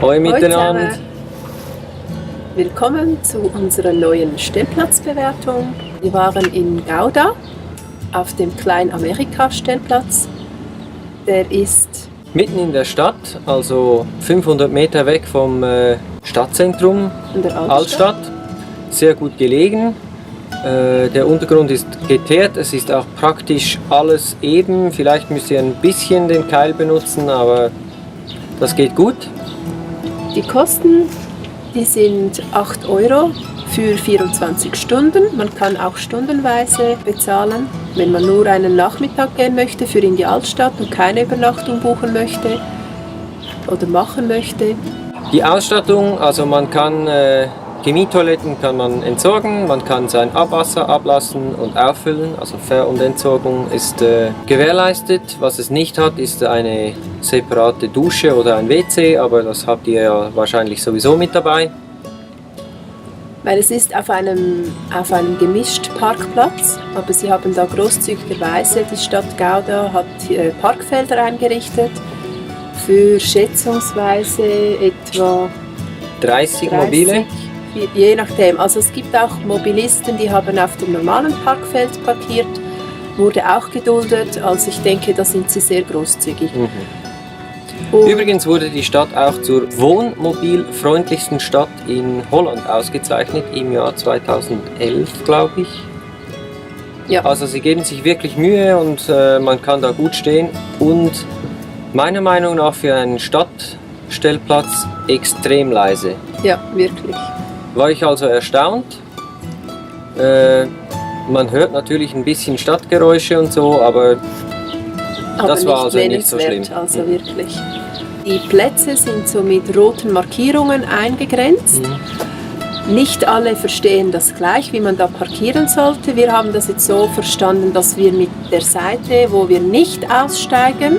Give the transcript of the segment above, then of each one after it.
Hoi miteinander. Willkommen zu unserer neuen Stellplatzbewertung. Wir waren in Gouda auf dem Klein-Amerika-Stellplatz. Der ist mitten in der Stadt, also 500 Meter weg vom Stadtzentrum, in der Altstadt. Sehr gut gelegen. Der Untergrund ist geteert, es ist auch praktisch alles eben. Vielleicht müsst ihr ein bisschen den Keil benutzen, aber das geht gut. Die Kosten, die sind 8 € für 24 Stunden. Man kann auch stundenweise bezahlen, wenn man nur einen Nachmittag gehen möchte für in die Altstadt und keine Übernachtung buchen möchte oder machen möchte. Die Ausstattung, also man kann Chemietoiletten kann man entsorgen, man kann sein Abwasser ablassen und auffüllen, also Ver- und Entsorgung ist gewährleistet. Was es nicht hat, ist eine separate Dusche oder ein WC, aber das habt ihr ja wahrscheinlich sowieso mit dabei. Weil es ist auf einem gemischten Parkplatz, aber sie haben da großzügigerweise, die Stadt Gouda hat Parkfelder eingerichtet für schätzungsweise etwa 30 Mobile. Je nachdem. Also es gibt auch Mobilisten, die haben auf dem normalen Parkfeld parkiert, wurde auch geduldet. Also ich denke, da sind sie sehr großzügig. Übrigens wurde die Stadt auch zur wohnmobilfreundlichsten Stadt in Holland ausgezeichnet im Jahr 2011, glaube ich. Ja. Also sie geben sich wirklich Mühe und man kann da gut stehen und meiner Meinung nach für einen Stadtstellplatz extrem leise. Ja, wirklich. War ich also erstaunt. Man hört natürlich ein bisschen Stadtgeräusche und so, aber das war also nicht so schlimm. Also wirklich. Die Plätze sind so mit roten Markierungen eingegrenzt. Nicht alle verstehen das gleich, wie man da parkieren sollte. Wir haben das jetzt so verstanden, dass wir mit der Seite, wo wir nicht aussteigen,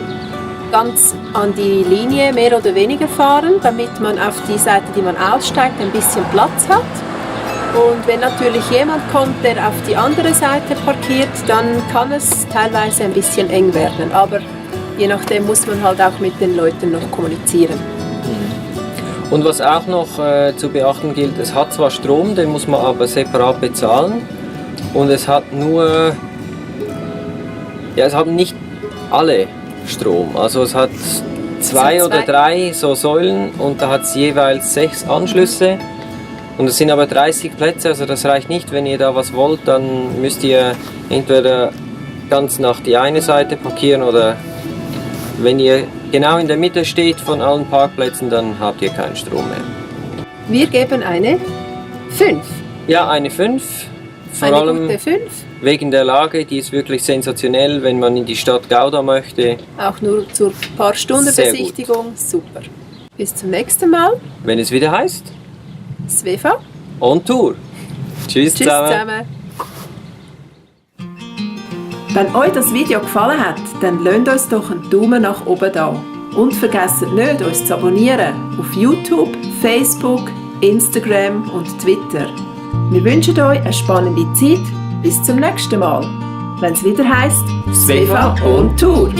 ganz an die Linie mehr oder weniger fahren, damit man auf die Seite, die man aussteigt, ein bisschen Platz hat. Und wenn natürlich jemand kommt, der auf die andere Seite parkiert, dann kann es teilweise ein bisschen eng werden. Aber je nachdem muss man halt auch mit den Leuten noch kommunizieren. Und was auch noch zu beachten gilt, es hat zwar Strom, den muss man aber separat bezahlen. Und es hat nur, ja, es haben nicht alle Strom. Also es hat zwei oder drei so Säulen und da hat es jeweils 6 Anschlüsse. Und es sind aber 30 Plätze, also das reicht nicht. Wenn ihr da was wollt, dann müsst ihr entweder ganz nach die eine Seite parkieren oder wenn ihr genau in der Mitte steht von allen Parkplätzen, dann habt ihr keinen Strom mehr. Wir geben eine 5. Ja, eine 5. Vor eine allem gute 5. Wegen der Lage, die ist wirklich sensationell, wenn man in die Stadt Gouda möchte. Auch nur zur paar Stunden Besichtigung, super. Bis zum nächsten Mal. Wenn es wieder heißt Sveva on Tour. Tschüss zusammen. Wenn euch das Video gefallen hat, dann lasst uns doch einen Daumen nach oben da. Und vergesst nicht, uns zu abonnieren auf YouTube, Facebook, Instagram und Twitter. Wir wünschen euch eine spannende Zeit. Bis zum nächsten Mal, wenn es wieder heisst Sveva on Tour.